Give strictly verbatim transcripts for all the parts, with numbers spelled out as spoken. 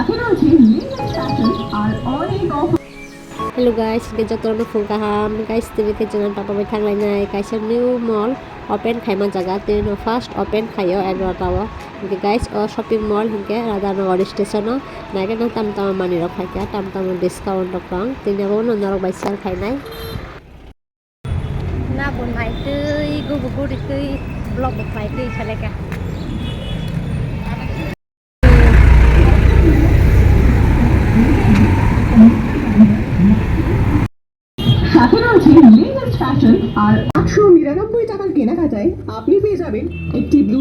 Hello guys, hingke jotono phung kaham. Guys, tini khe chwng papa bai thanglainai kaisa new mall open khaima jaga. Tini no first open khaio egarota o. Hingke guys, o shopping mall hingke Radhanagar station o. Naikhe no tam tamo manwi rok phaikha, tam tamo discount rok tong. Tini abo no norok bai sale khainai. Na bo naitwi, gubu guri twi, vlog bo khlai twi salai kha. সাথে রয়েছে latest fashion আর আটশো নিরানব্বই টাকার কেনাকাটায় আপনি পেয়ে যাবেন একটি ব্লু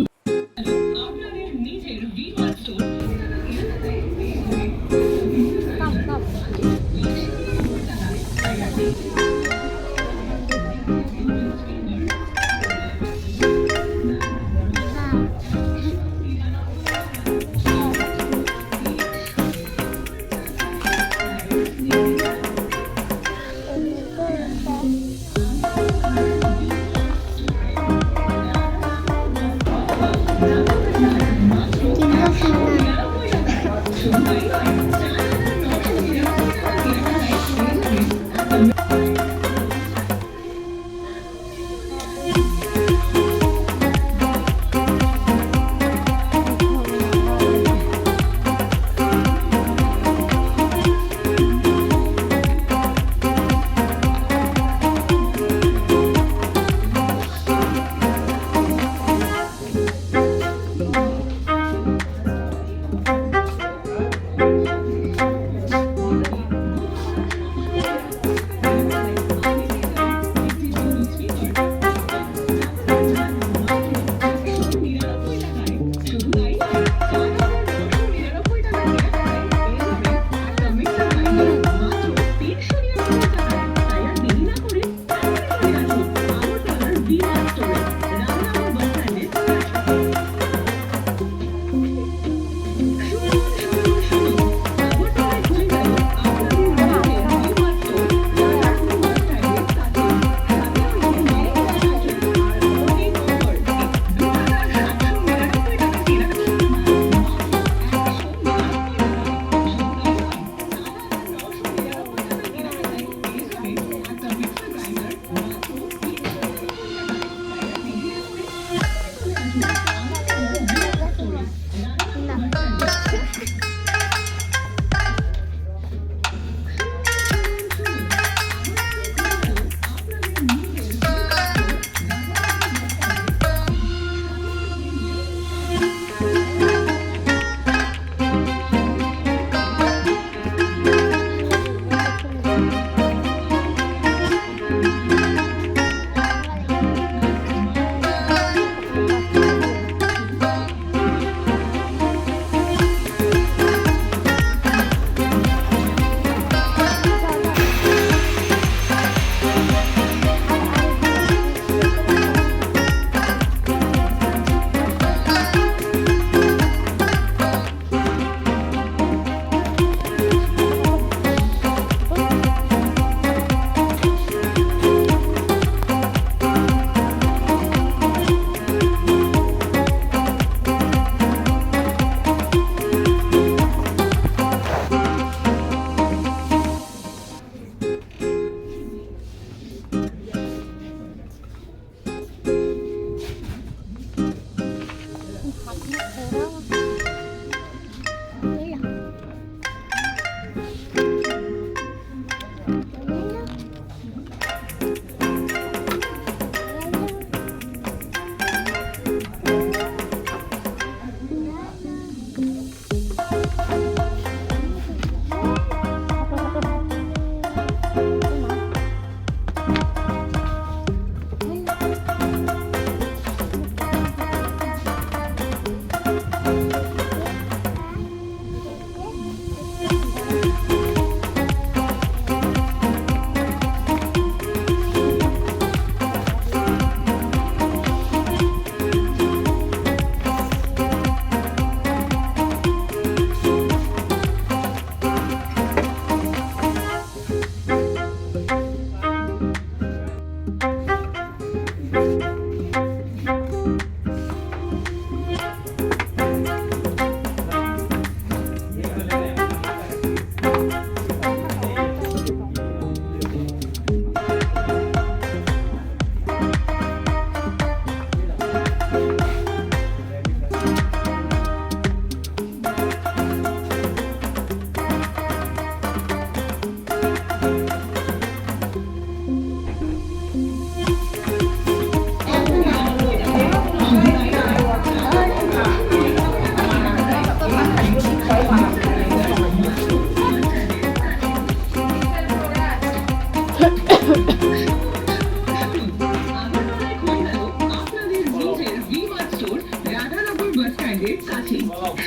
কাছে।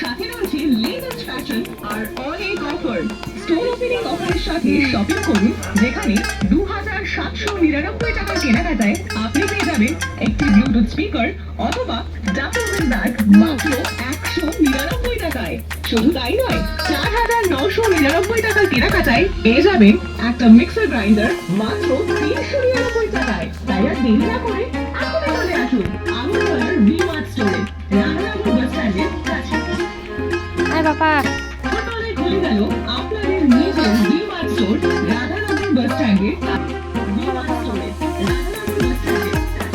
সাথে রয়েছে লেটেস্ট ফ্যাশন আর অনেক অফার। স্টোর ওপেনিং অফারের সাথে শপিং করুন, যেখানে দু হাজার সাতশো নিরানব্বই টাকার কেনাকাটায় আপনি পেয়ে যাবেন একটি ব্লুটুথ স্পিকার অথবা ডাবল হুইল ব্যাগ মাত্র একশো নিরানব্বই টাকায়। শুধু তাই নয়, চার হাজার নশো নিরানব্বই টাকার কেনাকাটায় পেয়ে যাবেন একটা মিক্সার গ্রাইন্ডার মাত্র তিনশো নিরানব্বই টাকায়। তাই আর দেরি না করে এখনই চলে আসুন আগরতলার ভি মার্ট স্টোরে, রাধানগর বাস স্ট্যান্ডের কাছে। আয় বাবা। আগরতলায় খুলে গেল আপনাদের নিজের ভি মার্ট স্টোর, রাধানগর বাস স্ট্যান্ডের কাছে। ভি মার্ট স্টোরে, রাধানগর বাস স্ট্যান্ডের কাছে।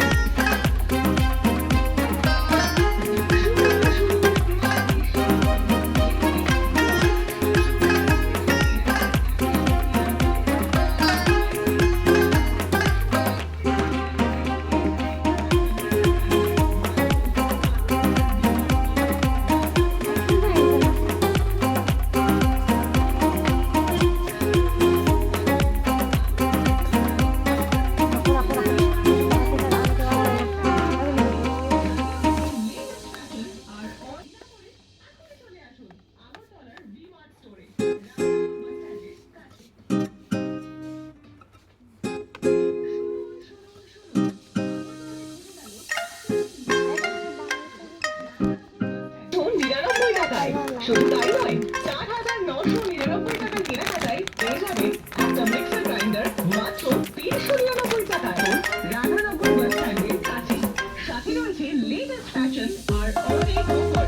নিরানব্বই টাকায়। শুধু তাই নয়, চার হাজার নশো নিরানব্বই টাকার কেনাকাটায় পেয়ে যাবেন একটা মিক্সার গ্রাইন্ডার মাত্র তিনশো নিরানব্বই টাকায়। রাধানগর বাস স্ট্যান্ডের কাছে। সাথে রয়েছে লেটেস্ট ফ্যাশন আর অনেক offer.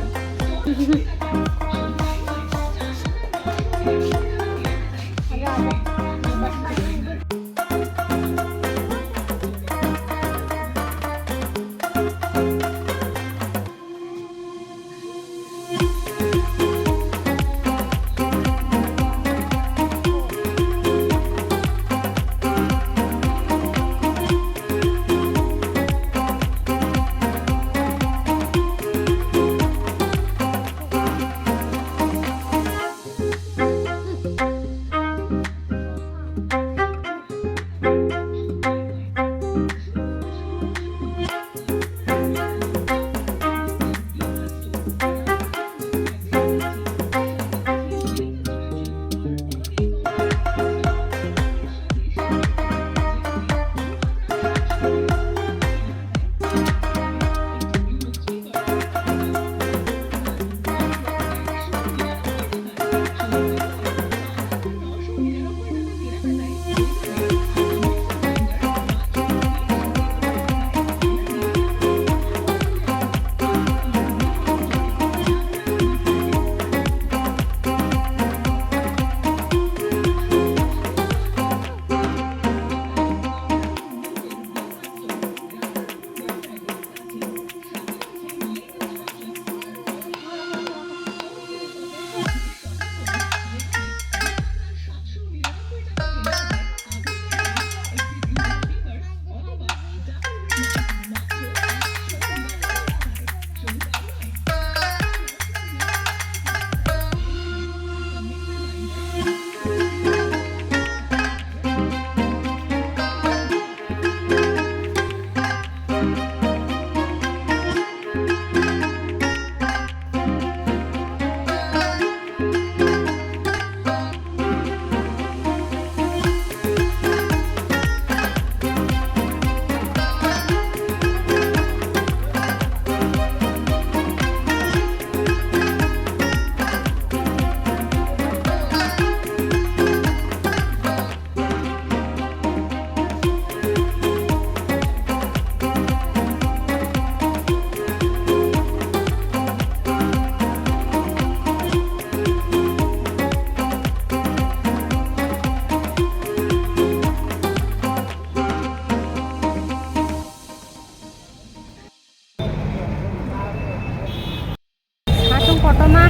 Satung kotorma,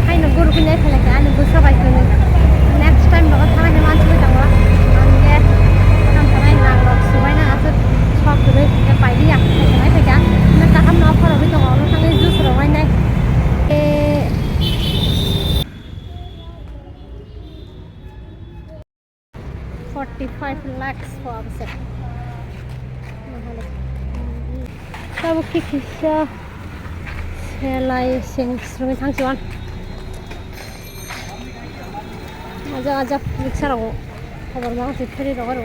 haino guru kini phalai kha, ani bwsa bai kwnwi. Next time bo thangna hwnwi mansugwi tongo. Ang khe kaham khe nang rok subaina aswk sok kwrwi khe pailiya, khe tongwi phaikha. Hwnwi kaham no phorogwi tongo, omo thangwi juice rok wainai. Eh, Forty five lakhs po abose. Tabuk khe kisa Khe lai seng srwngwi thangsi wan. Ajak ajak riksa rogo. Khobor ma se pheri rogo ro.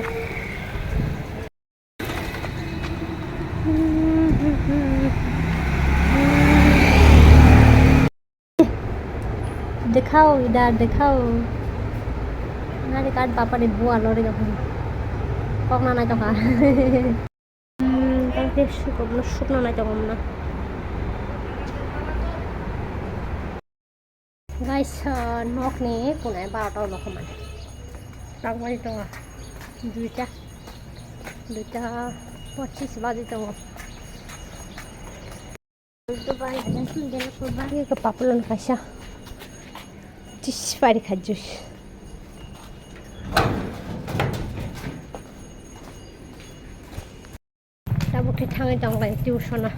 Dekhao, idhar dekhao. Nari kat bapa ni bua lori gapun. Kok na nai tokha. Hmm, tang te sukno, sukno nai tokha mona. Guys, uh, nok ni punai barota ulo khaman. Tang bai tongo. Duita. Duita pochis baji tongo. Iko papulan kaisa. Tis pari kha juice. Tabuk khe thangwi tong lai tuition o.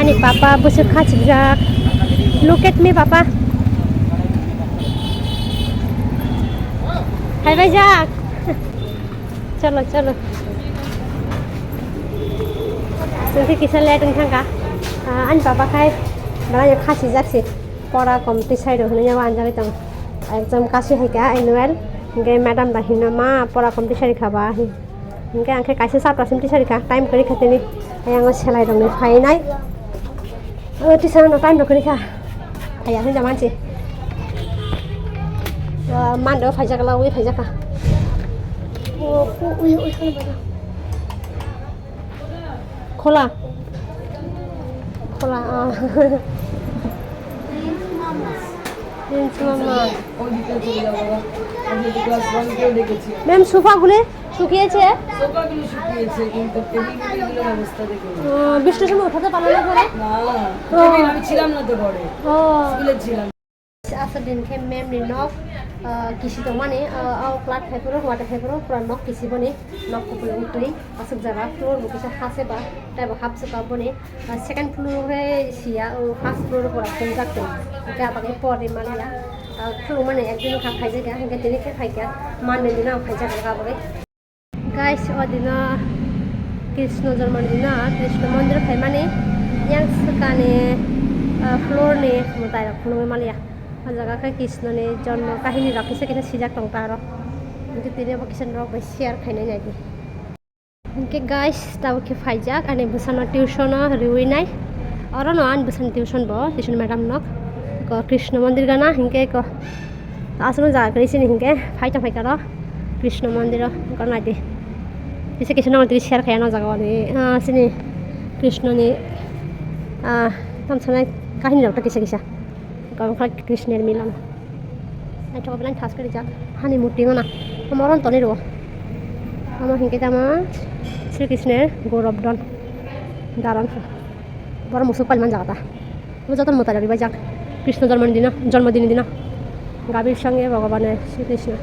Ani papa bwswk khachikjak. Look at me, papa. Phaibaijak. Cholo, cholo. Chwng khe kisa late wng thangkha. Ah, ani papa khai belai khachijak se. Pora competition rok hinwi anjagwi tongo. Exam kasi hai kha annual. Hingke madam da hino ma pora competition kha ba. Hingke ang khe kaisa chapter sim teacher kha, time kwrwi kha tini. Ayang o selai rok ni phainai. O teacher no time rok kwrwi kha. Phaiya hinda mansi. O mando phaijak la wi phaijak kha. O ui ui khana bana. Khola. Khola, ah. Prince Mama. ওইদিকে চলে যাবো, বাবা। আমি তো class one কেও ডেকেছি। ম্যাম, সোফাগুলি শুকিয়েছে? সোফাগুলো শুকিয়েছে, কিন্তু টেবিল টেবিলগুলোর অবস্থা দেখো। ও, বৃষ্টির সময় উঠাতে পারলো না পরে? না, ও। টেবিল আমি ছিলাম না তো ঘরে। ও। স্কুলে ছিলাম। Aswk din khe ma'am ni nok, ah, kisi tongmani, ah, o class phai phuru, watwi phai phuru, pura nok kisi boni, nok kupulung twi aswk jaga, floor bo kisa ha se ba, tei bo hapswk ka boni, ah, second floor khe siya, o first floor pura kungjak twi, hwnkhe aboni porni manya, ah, khulumani ekdin kha phaijak ya, hwnkhe tini khe phaikha, Monday dino ang phaijak kha aboni. Guys, o dino Krishna jormo dino Krishna mondir phaimani yang swkani, ah, floor ni mwtai rok phunugwi manya. O jaga khe Krishna ni jormo kahini rok kisa kisa sijak tong ta aro. Hwnkhe tini bo kisa norok bai share khainai naidi. Hwnkhe guys, tabuk khe phaijak ani bwsano tuition o riwi nai. Oro no ani bwsani tuition bo, tuition madam nok. Ko Krishna mondir gana hwnkhe ko Aswk jaga kwrwi sini hinkhe phai tong phaikha ro Krishna mondir o, wngkha naidi. Kisa kisa nang twi share khaiya no jaga o ni, ah, sini Krishna ni, ah, tamsanai kahini rok ta kisa kisa. Wngkha Krishna ni milan. Naithok belai thas khe rijak hani murti mana. Omo oro toni rwo. Omo hinkhe tamo Sri Krishna ni Gaurav Dhan. Daran. Borok musuk pali man jaga ta. Bo joto mwtai rok ribajak. Krishna jormo ni dino, jormo din ni dino. Gabir sange Bhagavane Sri Krishna.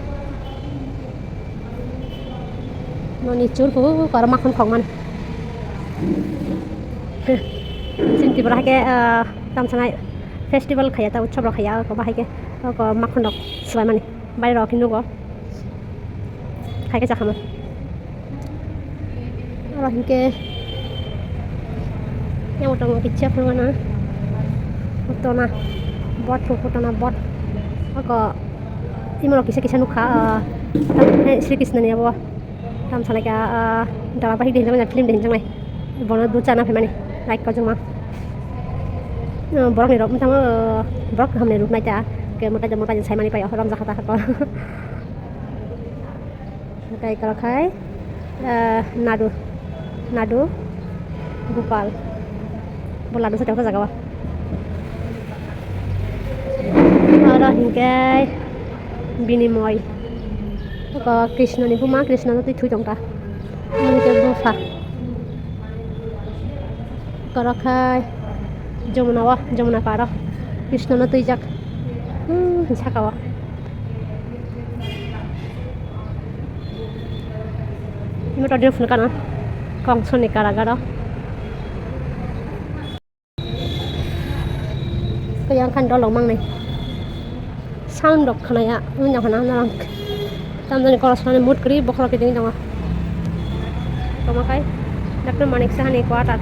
Noni chur hu karo makhon khok man. Chini Tripura hai khe, ah, tamsanai festival khaya ta, utsob rok khaya, ko bahai khe, ko makhon rok swbai mani. Bai rok hinwi nugo. Hai khe chakha ma. Oro hinkhe yang tongo kisa phunukna. Tona bot phung tona bot. Oko imorok kisa kisa nukha, ah, Sri Krishna ni abo. Tam salai kha, ah, drama pai de hinjaknai, film de hinjaknai. Bono dud chana phaimani, like kojongma. Ah, borok ni rok tamo, ah, borok kaham ni ruk nai ta. Ke mwtai mwtai sai mani pai, rom jakha ta ko. Tei oro khai, eh, nadu, nadu, Gopal. Bo ladu sa tongsa jaga o. Oro hinkhe binimoi. Oko Krishna ni buma, Krishna no twi thui tongta. Hinkhe bupha. Oro khai Jamuna o, Jamuna paro. Krishna no twijak. Hmm, saka o. Imo todi phunukha na Kongso ni karagaro. Kaya khan dolong mangnai. Sound rok khnaya, wngya hana narang. Tamjani koros khnani mood kwrwi bokhorok kiding tongo. Tongma khai Doctor Manik Saha ni quarter.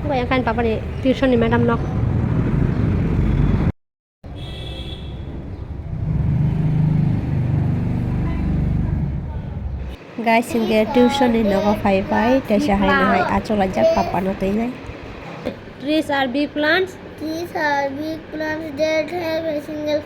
Bo yang kan papa ni tuition ni madam nok. Guys, hingke tuition ni nogo phai phai, teisa hai no hai achuk laijak papa no twi nai. Trees are big plants. Trees are big plants that have a single